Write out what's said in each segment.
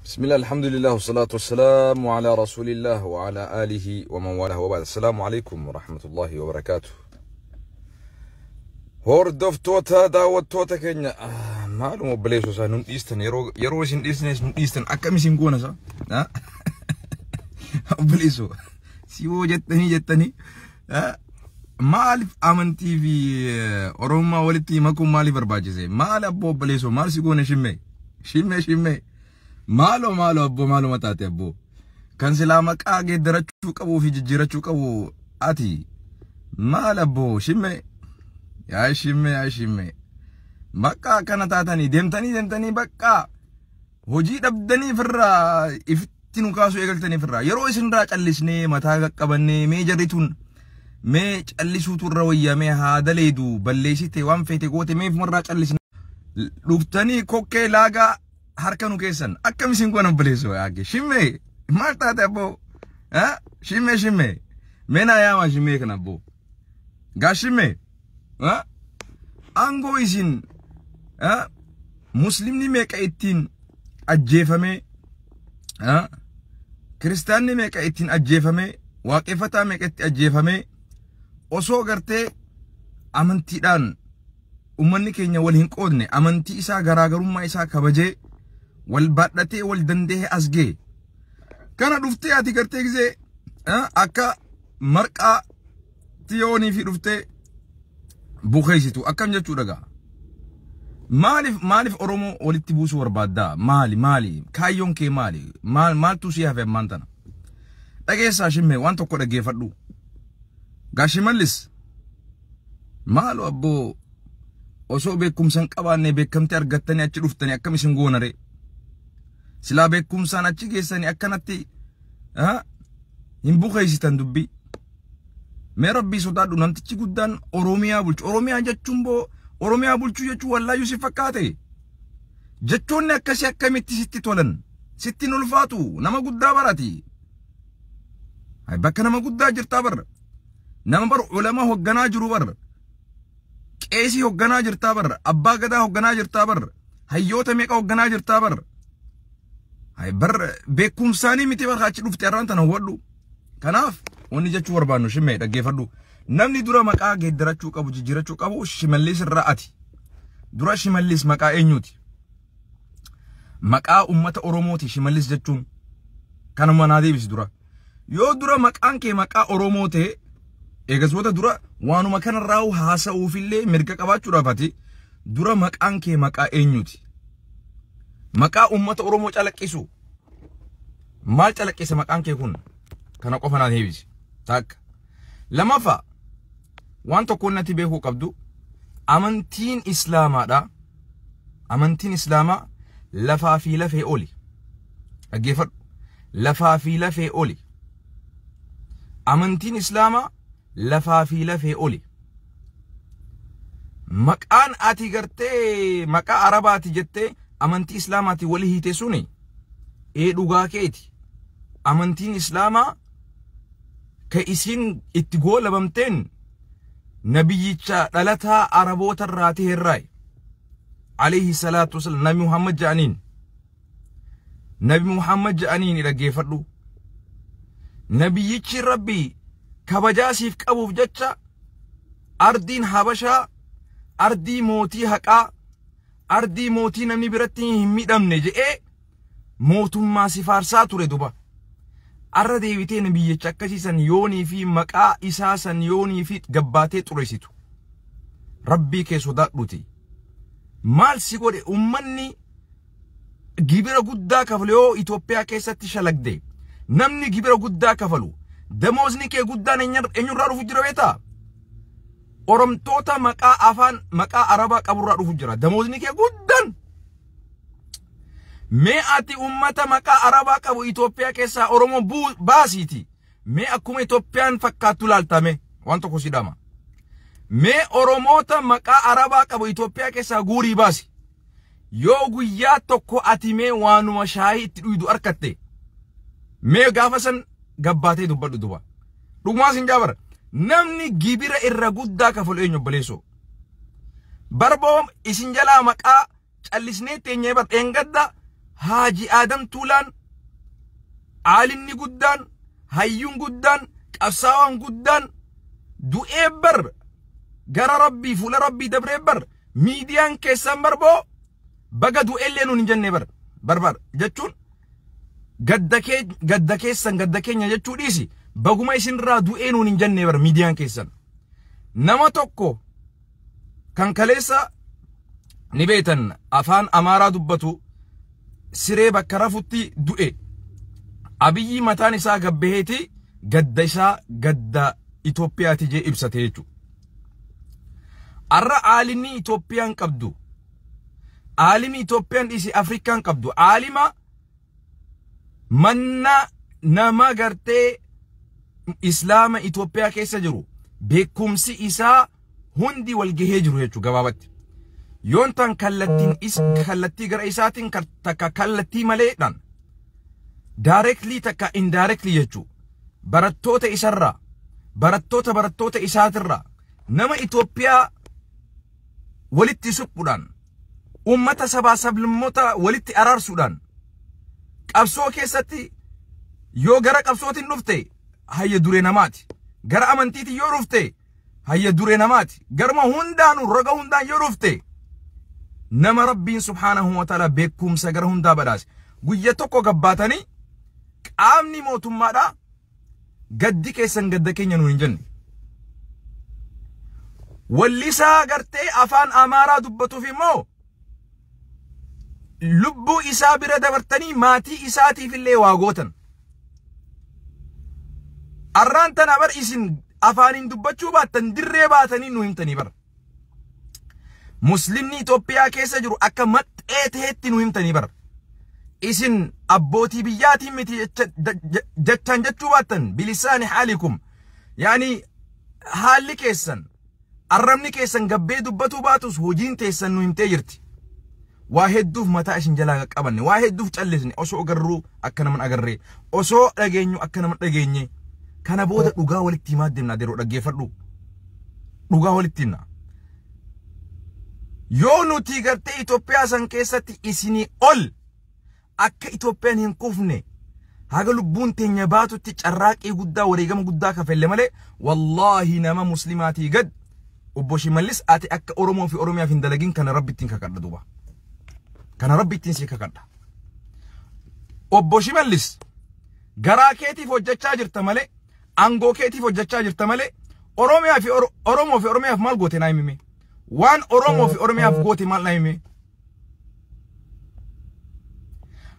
بسم الله الحمد لله والصلاة والسلام على رسول الله وعلى آله ومن والاه وبعد. السلام عليكم ورحمة الله وبركاته. Hordoftoota daawwattoota keenya, maaluma obboleessoo isaa nun dhiistan, yeroo isin dhiisnes nun dhiistan, akkam isin goona isaa obboleessoo si hoo jettanii maaliif amantii fi oromummaa walitti makuun maaliif barbaachise? Maal abboo obboleessoo, maal si goone? Shimmee shimmee shimmee, maaloo maaloo abboo, maaluma taate abboo? Kan silaa maqaa geeddarachuu qabuu fi jijjiirachuu qabu ati maal abboo? Shimmee yaa shimmee yaa shimmee, bakka akkana taatanii deemtanii deemtanii bakka hojii dhabdanii firraa ifitti nu kaasuu eegaltanii firraa yeroo isinirraa callisnee mataa qaqqabannee mee jarri tun mee callisuutu irra wayyaa, mee haa daleedu, balleessite waan feete goote, mee ifumarraa callisne dhuftanii kokkee laagaa harka nu keessan. Akkam isin goona obboleessoo? Yaage shimmee, maal taate abboo? Shimmee shimmee, mee naa yaamaa shimmee kana abboo. Gaa shimmee, aangoo isin muslimni meeqa ittiin ajjeefamee, kiristaanni meeqa ittiin ajjeefamee, waaqeffataa meeqa itti ajjeefamee, osoo gartee amantiidhaan ummanni keenya wal hin qoodne, amantii isaa garaagarummaa isaa kabajee wal baadhatee wal danda'ee as ga'e kana dhuftee ati gartee gisee akka marqaa tiyoonii fi dhuftee bukeessitu akkam jechuudha gaa? Maaliif Oromoo walitti buusuu barbaaddaa? Maali maali kaayyoon kee? Maali maal maaltu si hafe ammaan tana? Dhageessaa shimmee, waan tokko dhaggeeffadhu. Gaa Shimallis, maalu abboo, osoo beekumsa hin qabaanne beekamtii argattanii achi dhuftanii akkam isin goonare? Silaa beekumsaan achi geessanii akkanatti hin bukeessitan dubbii. Mee rabbii sodaadhu, namtichi guddaan Oromiyaa bulchu. Oromiyaa jechuun boo Oromiyaa bulchuu jechuun wallaayyuu si fakkaate. Jechoonni akkasii akkamitti sitti tolan? Sitti hin ulfaatu, nama guddaa barati. Bakka nama guddaa jirtaa barra. Nama bar ulama hogganaa jiru barra. Qeesii hogganaa jirtaa barra. Abbaa gadaa hogganaa jirtaa barra. Hayyoota meeqa hogganaa jirtaa barra. Bar beekumsaanii miti barra achi dhufte har'aan tana, hubadhu. Kanaaf wanni jechuu barbaannu, shimmee dhaggeeffadhu. Namni dura maqaa geeddarachuu qabu, jijjiirachuu qabu Shimallis irraa ati. Dura Shimallis maqaa eenyuti? Maqaa uummata Oromooti Shimallis jechuun. Kanuma naa deebisi dura. Yoo dura maqaan kee maqaa Oromoo ta'e, eegaswoota dura waanuma kanarraa haasa'uufillee mirga qabaachuudhaaf ati dura maqaan kee maqaa eenyuti? Maqaa uummata Oromoo calaqqisu. Maal calaqqisa maqaan kee kun? Kana qofa naa deebisi. Takka. Lamaffaa, waan tokkoon natti beekuu qabdu, amantiin Islaamaadha. Amantiin Islaamaa lafaa fi lafee oli. Dhaggeeffadhu. Lafaa fi lafee oli. Amantiin Islaamaa lafaa fi lafee oli. Maqaan ati gartee maqaa Arabaati jettee amantii Islaamaati wali hiite suni ee dhugaa keeti. Amantiin Islaamaa ka isin itti goolabamteen nabiyyicha dhalataa Araboota irraa ta'e irraayi. Alayhi salaatu wasalam, Nabi Muhammad ja'aniin. Nabi Muhammad ja'aniin, dhaggeeffadhu. Nabiyyichi Rabbi kabajaa siif qabuuf jecha ardiin Habashaa ardii mootii haqaa, ardii mootii namni biratti hin miidhamne je'ee mootummaa si faarsaa ture duba. Arra deebitee nabiyyicha akkasiisan yoonii fi maqaa isaa san yoonii fi gabbaatee xureessitu. Rabbii kee sodaadhuti. Maal si godhe ummanni gibira guddaa kafalu yoo Itoophiyaa keessatti shalagde? Namni gibira guddaa kafalu, damoosni kee guddaan eenyurraa dhufu jira beektaa? Oromtoota maqaa afaan maqaa Arabaa qaburraa dhufu jira damoosni kee guddaan. Mee ati ummata maqaa Arabaa qabu Itoophiyaa keessaa Oromoo baasiiti. Mee akkuma Itoophiyaan fakkaattu laaltame waan tokko si dhama. Mee Oromoota maqaa Arabaa qabu Itoophiyaa keessaa guurii baasi. Yoo guyyaa tokko ati mee waanuma shaayii itti dhuydu arkatte, mee gaafa san gabbaatee dubbadhu duba. Dhugumaa sin jaabara. Namni gibira irra guddaa kafalu eenyu obboleessoo? Barboom isin jalaa maqaa callisnee teenyee bar dheengadda Haaji Aadam Tuulaan aalimni guddaan, hayyuun guddaan, qabsaawaan guddaan du'ee bar, gara Rabbii, fuula Rabbii dabree bar, miidiyaan keessan barboo baga du'ellee nuun hin jenne bar. Barbar jechuun gadda kee, gadda keessan gadda keenya jechuu dhiisi, baguma isinirraa du'ee nuun hin jenne bar miidiyaan keessan. Nama tokko kan kaleessa ni beektan afaan Amaaraa dubbatu siree bakka rafutti du'e, Abiyyi mataan isaa gabbaheeti gadda isaa gadda Itoophiyaati jee ibsate jechuudha. Arra aalimni Itoophiyaan qabdu, aalimni Itoophiyaan dhiisi Afrikaan qabdu, aalima manna nama gartee Islaama Itoophiyaa keessa jiru beekumsi isaa hundi wal gahee jiru jechuudha gabaabatti. Yoon tan kallattiin is kallattii gara isaatiin takka kallattii maleedhaan, directly takka indirectly jechuudha. Barattoota isarraa, barattoota isaatirraa, nama Itoophiyaa walitti suphuudhaan, ummata sabaa sablammoota walitti araarsuudhaan, qabsoo keessatti yoo gara qabsootiin dhufte hayya duree namaati. Gara amantiitiin yoo dhufte hayya duree namaati. Garma hundaanuu, roga hundaan yoo dhufte, nama Rabbiin subhaanahu wa ta'ala beekumsa gara hundaa badhaase. Guyya tokko gabbaatanii qaamni mootummaadhaa gaddi keessan gadda keenya nuun hin jenne. Wallisaa gartee afaan Amaaraa dubbatuuf immoo lubbuu isaa bira dabartanii maatii isaatiif illee waa gootan. Arraan tana bar isin afaaniin dubbachuu baattan dirree baatanii nu himtanii bar. Muslimni Itoophiyaa keessa jiru akka maxxee ta'etti nu himtanii bar. Isin abbootii biyyaatiin miti jechaan jechuu baattan bilisaani haalikum. Yaani haalli keessan, arrabni keessan gabbee dubbatuu baatus hojiin teessan nu himtee jirti. Waa hedduuf mataa isin jalaa qaqqabanne, waa hedduuf callisne, osoo agarruu akka naman agarree, osoo dhageenyu akka naman dhageenye. Kana booda dhugaa walitti himaa deemna, yeroo dhaggeeffadhu. Dhugaa walitti himna. Yoo nuti gartee Itoophiyaa san keessatti isinii ol akka Itoophiyaan hin kufne haga lubbuun teenya baatutti carraaqii guddaa, wareegama guddaa kafelle malee, wallaahi nama muslimaatii gad obbo Shimallis ati akka Oromoo fi Oromiyaaf hin dalagin kana Rabbi ittiin kakadha duuba. Kana Rabbi ittiin si kakadha. Obbo Shimallis, garaa keetiif hojjechaa jirta malee, aangoo keetiif hojjechaa jirta malee, Oromiyaa fi Oromoo fi Oromiyaaf maal goote naa himime? Waan Oromoo fi Oromiyaaf goote maal naa himime?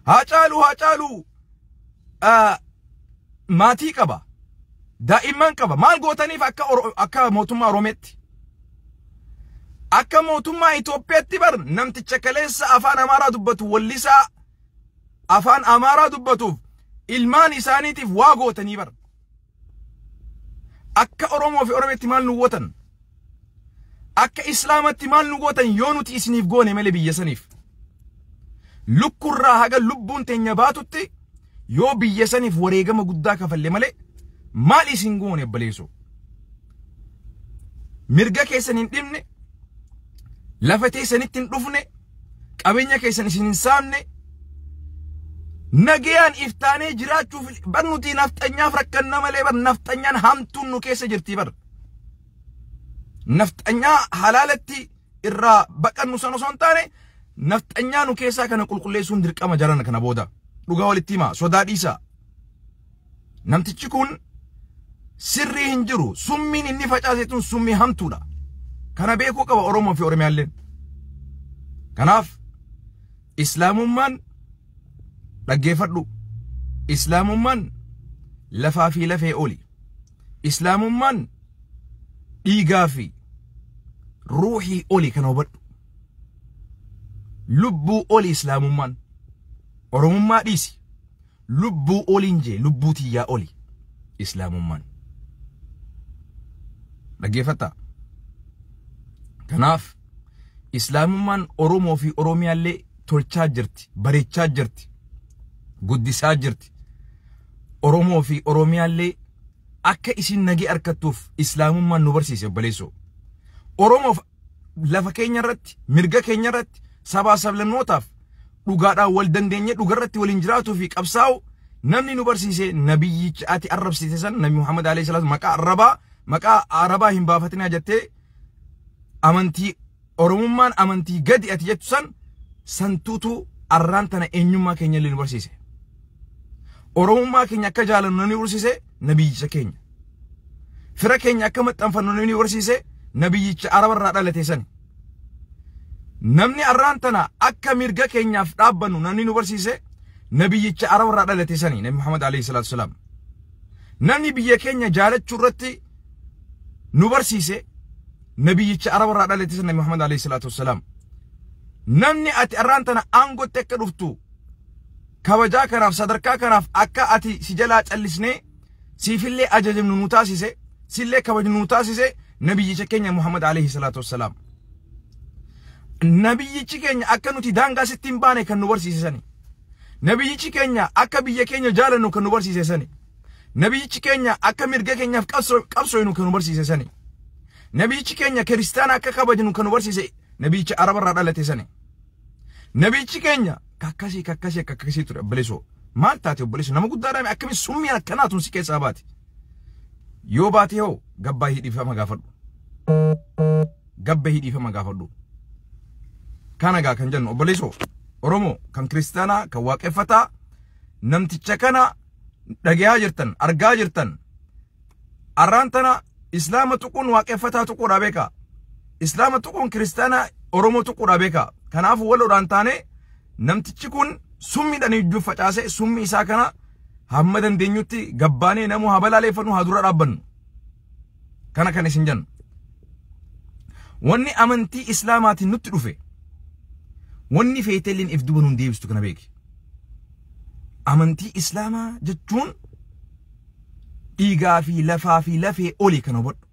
Haacaaluu, Haacaaluu maatii qaba. Daa'imman qaba. Maal gootaniif akka mootummaa Oromiyaatti? Akka mootummaa Itoophiyaatti bar namticha kaleessa afaan Amaaraa dubbatu, wallisaa afaan Amaaraa dubbatuuf ilmaan isaaniitiif waa gootanii bar. Akka Oromoo fi Oromiyaatti maal nu gootan? Akka Islaamatti maal nu gootan yoo nuti isiniif goone malee biyya saniif? Lukkurraa haga lubbuun teenya baatutti yoo biyya saniif wareegama guddaa kafalle malee maal isin goone obboleessoo? Mirga keessan hin dhibne, lafa teessanitti hin dhufne, qabeenya keessan isin hin saamne, nagayaan iftaanee jiraachuuf bar nuti nafxanyaaf rakkanna malee bar nafxanyaan hamtuun nu keessa jirti bar. Nafxanyaa halaalatti irraa baqannu sana osoo hin taane nafxanyaa nu keessaa kana qulqulleessuun dirqama jaran kana booda. Dhugaa walitti himaa, sodaa dhiisaa. Namtichi kun sirrii hin jiru. Summiin inni facaase tun summii hamtuudha. Kana beekuu qaba Oromoo fi Oromiyaalleen. Kanaaf Islaamummaan, dhaggeeffadhu. Islaamummaan lafaa fi lafee oli. Islaamummaan dhiigaa fi ruuhii oli, kana hubadhu. Lubbuu oli Islaamummaan. Oromummaa dhiisi. Lubbuu oliin jee, lubbuu tiyyaa oli Islaamummaan. Dhaggeeffattaa. Kanaaf Islaamummaan Oromoo fi Oromiyaallee tolchaa jirti, bareechaa jirti, guddisaa jirti. Oromoo fi Oromiyaallee akka isin nagee argattuuf Islaamummaan nu barsiise obboleessoo. Oromoof lafa keenya irratti, mirga keenya irratti, sabaa sablammootaaf Dhugaadhaan wal dandeenye dhugarratti waliin jiraatuu fi qabsaa'u namni nu barsiise nabiyyicha ati arrabsiise san, Nabi Muhammad alayhi salaatu. Maqaa arabaa hin baafatinaa jettee, amantii Oromummaan amantii gadi ati jettu san santuutu arraan tana eenyummaa keenya illee nu barsiise. Oromummaa keenya akka jaalannu namni barsiise nabiyyicha keenya. Fira keenya akka maxxanfannu namni barsiise nabiyyicha Arabarraa dhalate sani. Namni arraan tana akka mirga keenyaaf dhaabbannu namni nu barsiise nabiyyicha Arabarraa dhalate sani, Nabi Muhammad alayhi salaatu wasalaam. Namni biyya keenya jaalachuu irratti nu barsiise nabiyyicha Arabarraa dhalate sani, Nabi Muhammad alayhi salaatu wasalaam. Namni ati arraan tana aangootti akka dhuftu, kabajaa kanaaf, sadarkaa kanaaf akka ati si jalaa callisnee siifillee ajajamnu nu taasise, sillee kabajnu nu taasise nabiyyicha keenya Muhammad alayhi salaatu wassalaam. Nabiyyichi keenya akka nuti daangaa sitti hin baane kan nu barsiise sani. Nabiyyichi keenya akka biyya keenya jaalannu kan nu barsiise sani. Nabiyyichi keenya akka mirga keenyaaf qabsooynu kan nu barsiise sani. Nabiyyichi keenya kiristaana akka kabajnu kan nu barsiise nabiyyicha Arabarraa dhalate sani. Nabiyyichi keenya kakkasii kakkasii akka akkasii ture, obboleessoo. Maal taate, obboleessoo? Nama guddaadhaan akkamiin summiin akkanaa tun si keessaa baate? Yoo baate hoo, gabbaa hidhiifama gaafadhu. Gabba hidhiifama gaafadhu. Kana gaa kan jennu, obboleessoo, Oromoo kan kiristaanaa kan waaqeffataa, namticha kana dhagayaa jirtan, argaa jirtan. Arraan tana Islaama tuquun waaqeffataa tuquudha beekaa. Islaama tuquun kiristaana Oromoo tuquudha beekaa. Kanaafuu waloodhaan taane namtichi kun summiidhaan iddoo facaase, summii isaa kana hamma dandeenyutti gabbaanee namuu haa balaaleeffannu, haa dura dhaabbannu. Kana kan isin jennu. Wanni amantii Islaamaatiin nutti dhufe wanni feetelliin if duba nuun deebistu, kana beeki. Amantii Islaamaa jechuun dhiigaa fi lafaa fi lafee oli, kana hubadhu.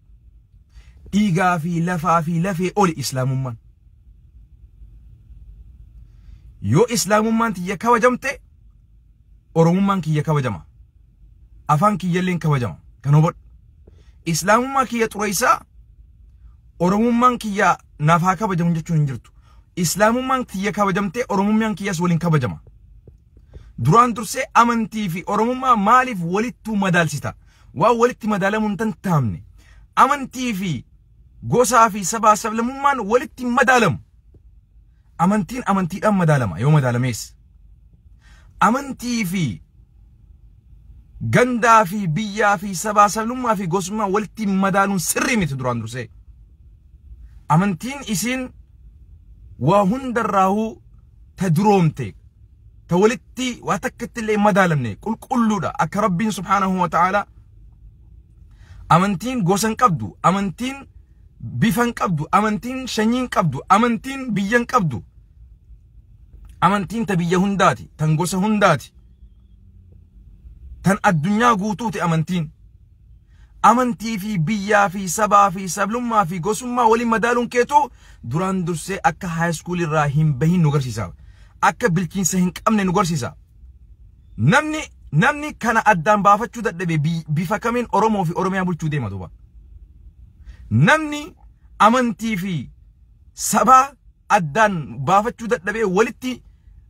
Dhiigaa fi lafaa fi lafee oli Islaamummaan. Yoo Islaamummaan tiyya kabajamte, Oromummaan kiyya kabajama. Afaan kiyyalleen kabajama. Kana hubadhu. Islaamummaa kiyya xureessaa Oromummaan kiyya naaf haa kabajamu jechuun hin jirtu. Islaamummaan kiyya kabajamtee Oromummaan kiyyas waliin kabajama. Duraan dursee amantii fi Oromummaa maaliif walittuu madaalsita? Waan walitti madaalamuu hin danda'amne. Amantii fi gosaa fi sabaa sablammummaan walitti hin madaalamu. Amantiin amantiidhaan madaalama yoo madaalamees. Amantii fi gandaa fi biyyaa fi sabaa sablammummaa fi gosummaa walitti madaaluun sirrii miti duraan dursee. Amantiin isiin waa hundarraahuu ta duroomte, ta walitti waa takkatti illee hin madaalamne, qulqulluudha akka Rabbiin subhaanahu wa ta'ala. Amantiin gosa hin qabdu, amantiin bifa hin qabdu, amantiin sanyii hin qabdu, amantiin biyya hin qabdu. Amantiin ta biyya hundaati, tan gosa hundaati, tan addunyaa guutuuti amantiin. Amantii fi biyyaa fi sabaa fi sablummaa fi gosummaa waliin madaaluun keetu duraan dursee akka high school irraa hin bahin nu garsiisa. Akka bilchiinsa hin qabne nu garsiisa. Namni kana addaan baafachuu dadhabe bifa kamiin Oromoo fi Oromiyaa bulchuu deema duuba? Namni amantii fi sabaa addaan baafachuu dadhabee walitti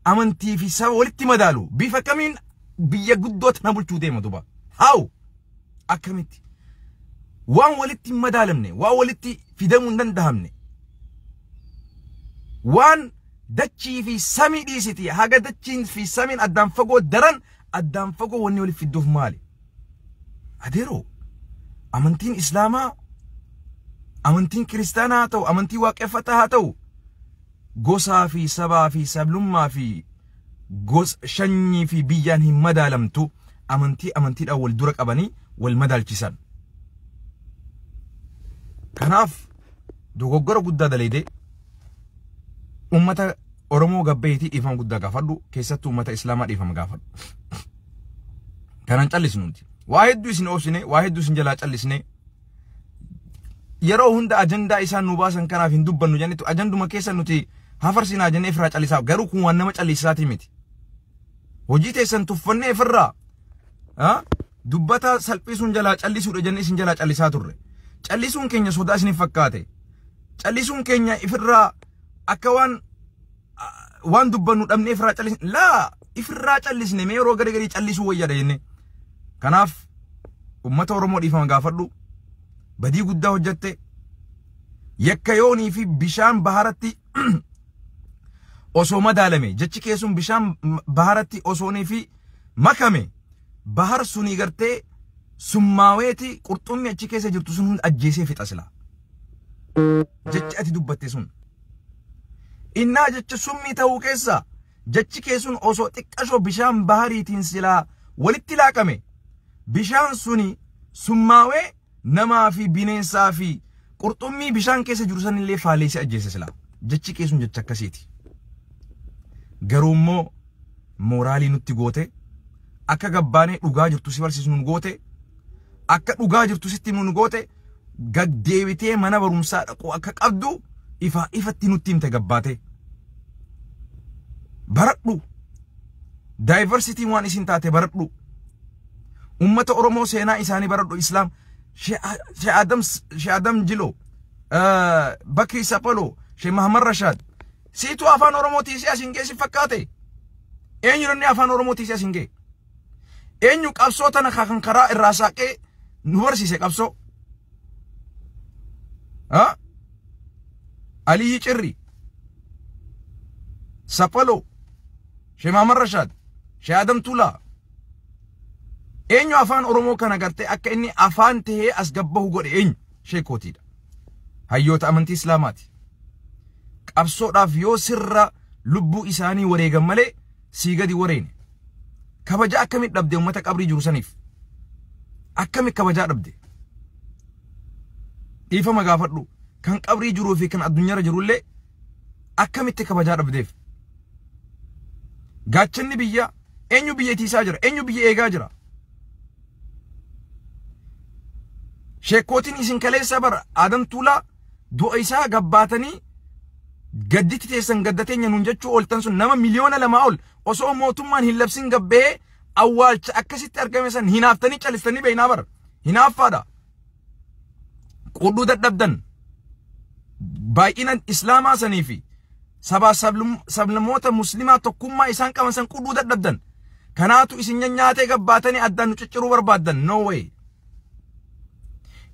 amantii fi saba walitti madaalu bifa kamiin biyya guddoo tana bulchuu deema duuba? How? Akkamitti? Waan walitti hin madaalamne, waan walitti fidamuu hin danda'amne, waan dachii fi samii dhiisiti, haga dachiin fi samiin addaan fagoo daran addaan fagoo wanni walitti fidduuf maali? Adeeroo, amantiin Islaamaa, amantiin kiristaanaa haa ta'u, amantii waaqeffataa haa ta'u, gosaa fi sabaa fi sablummaa fi shanyii fi biyyaan hin madaalamtu. Amantii amantiidhaan wal dura qabanii wal madaalchisan. Kanaaf dogoggora guddaa daleedee ummata Oromoo gabbeetii dhiifama guddaa gaafadhu, keessattuu ummata Islaamaa dhiifama gaafadhu. Kanaan callisnu nuti. Waa hedduu isin oobsine, waa hedduu isin jalaa callisne. Yeroo hunda ajandaa isaan nu baasan kanaaf hin dubbannu jennetu ajanduma keessa nuti hafarsinaa jennee ifirraa callisaa, garuu kun waan nama callisaati miti. Hojii teessan tuffannee ifirraa dubbata salphisuun jalaa callisuudha jennee isin jalaa callisaa turre. Callisuun keenya sodaa isiniif fakkaate. Callisuun keenya ifirraa akka waan Waan dubbannu dhabnee ifirraa callisne laa ifirraa callisne mee yeroo gadi gadi callisuu wayyaadha jenne. Kanaaf uummata Oromoo dhiifama gaafadhu. Badii guddaa hojjette. Yakka yoonii fi bishaan baharatti osoo madaalame jechi keessun bishaan baharatti osoonii fi makame bahar sunii gartee summaaweeti qurxummii achi keessa jirtu sun hunda ajjeesee fixa sila. Jechi ati dubbatte sun. Innaa jecha summii ta'uu keessa jechi keessun osoo xiqqashoo bishaan bahariitiin silaa walitti laaqame bishaan suni summaawee namaa fi bineensaa fi qurxummii bishaan keessa jiru sanillee faaleessee ajjeese silaa. Jechi keessun jecha akkasiiti. Garuu immoo mooraalii nutti goote akka gabbaanee dhugaa jirtu si barsiisu nu goote akka dhugaa jirtu sitti nu goote gagdeebitee mana barumsaa dhaquu akka qabdu ifa ifatti nutti himte gabbaate. Baradhu. Daayivarsiitiin waan isin taate baradhu. Uummata Oromoo seenaa isaanii baradhu. Islaam Shee Adam Jilo, Bakri Sapaloo, Shee Mahamad Rashaad. Siituu afaan Oromoo tiisee asiin geessi fakkaate. Eenyu namni afaan Oromoo tiisee asiin gee? Eenyu qabsoo tana kan karaa irraa saaqee nu barsiise qabsoo? Aliyyi Cirri, Sapaloo, Shee Mahamad Rashaad, Shee Adam Tuulaa. Eenyu afaan Oromoo kana gartee akka inni afaan tahee as gabbahu godhe eenyu? Sheekootiidha. Hayyoota amantii Islaamaati. Qabsoodhaaf yoo sirra lubbuu isaanii wareegan malee sii gadi wareene. Kabaja akkamitti dhabde uummata qabrii jiru saniif? Akkamitti kabajaa dhabde? Dhiifama gaafadhu. Kan qabrii jiruu fi kan addunyaarra jirullee akkamitti kabajaa dhabdeef? Gaachanni biyya eenyu biyya tiisaa jira? Eenyu biyya eegaa jira? Sheekootiin isin kaleessa bara Adam Tuulaa du'a isaa gabbaatanii gadditti teessan gaddateenya nuun jechuu ooltan sun nama 2 miliyoona ol osoo mootummaan hin labsin gabbee awwaalcha akkasitti argame san hinaaftanii calistanii beeynaa bara. Hinaaffaadha. Qudhuu dadhabdan. Baay'ina Islaamaa sanii fi sabaa sablammoota Muslimaa tokkummaa isaan qaban san qudhuu dadhabdan. Kanaatu isin nyaatee gabbaatanii addaan nu cicciruu barbaaddan. No way.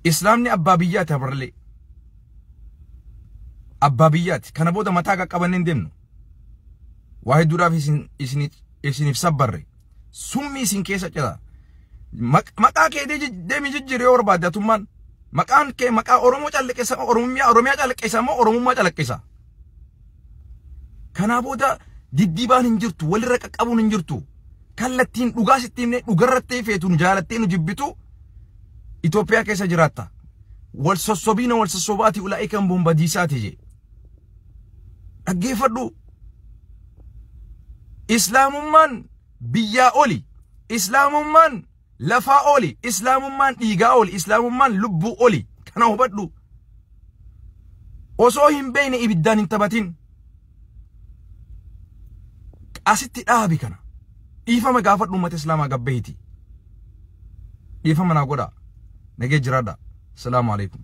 Islaamni abbaa biyyaati habarlee. Abbaa biyyaati. Kana booda mataa qaqqabannee hin deemnu. Waa hedduudhaaf isiniif sabbarre. Summi isin keessa cita. Maqaa kee deemi jijjiiri yoo barbaadde atummaan. Maqaan kee maqaa Oromoo calaqqisa, Oromiyaa calaqqisa moo Oromummaa calaqqisa? Kanaa booda diddiibaan hin jirtu, walirra qaqqabuun hin jirtu. Kallattiin dhugaa sitti himnee dhugarratti feetu nu jaalattee nu jibbitu Itoophiyaa keessa jiraatta. Wal sossobiina wal sossobaati ulaa'ikan bombadiisaati jee. Dhaggeeffadhu. Islaamummaan biyyaa oli. Islaamummaan lafaa oli. Islaamummaan dhiigaa oli. Islaamummaan lubbuu oli. Kana hubadhu. Osoo hin beekne ibiddaan hin taphatin. Asitti dhaabi kana. Dhiifama gaafadhu uummata Islaamaa gabbeeti. Dhiifama naa godhaa. Nagee jiraadha. Salaamu alaikum.